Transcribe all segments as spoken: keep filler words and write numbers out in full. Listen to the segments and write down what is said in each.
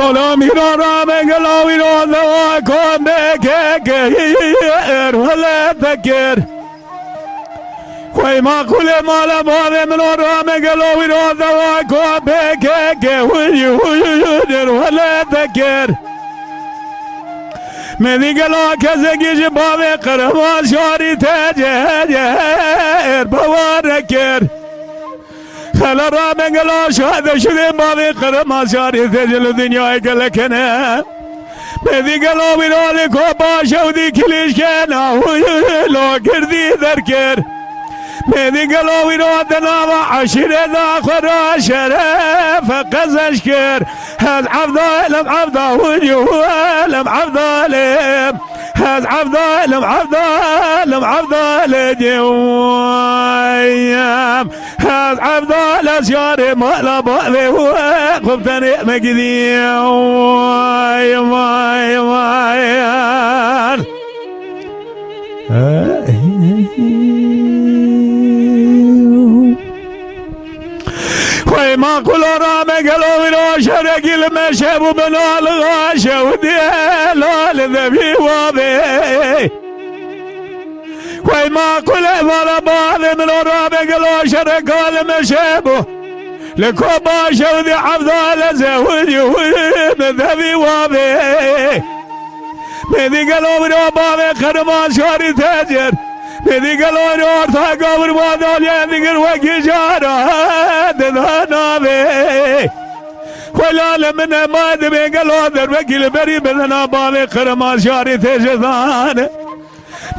Ola mîra rame gela wî ra dewa kom bê kekir wele tekir. Xwey maqûlê mala bavê min o rame gelo wî ra dewa kom bê kekir wele tekir. Mêdî gelo kesekî ji bavê qirema şarî tecêr bawer nekir. Xela rame gelo şade şidê bavê qirema şarî tecil û dinyayê gelekene. Mêdî gelo wî ra li kopa şewdî kilîşkena û lo girdî derkir. Mêdî gelo wî ra di nava eşîrê da xwe ra şeref qezenc kir. Ez Evdal im, Evdal im, Evdal im. Ez Evdal im, Evdal im, Evdal im. Ez Evdal ez yarê mala bavê we xwe bi tenê me gidî. Vay, vay, vay. Xwey maqûlo rame gelo wî ro şerekî li meşe bû bina li xaşe û diyê lal devî wabê. Wey maqûl e, vala bavê min o rabe gelo şereka li meşe bû. Li kopa şewdî Evdal ez ê hûdî hûdî bi devî wabê. Mêdî gelo wiro bavê qerima şarî tecir. Mêdî gelo wiro orta gavir badalye digir wekî cara dida navê. Xwela li min e ma dibê gelo dervekî li berî bidina bavê qerima şarî tecir dan.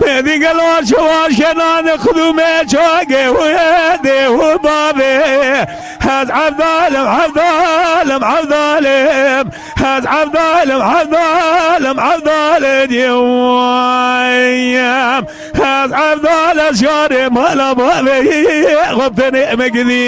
Mêdî gelo çawa şenan xidûmê çagê û dê û bavê. Ez Evdal im, Evdal im, Evdal im. Ez Evdal im, Evdal im, Evdal im. Ez Evdal ez şarê mala bavê. Xwe tenê me gidî.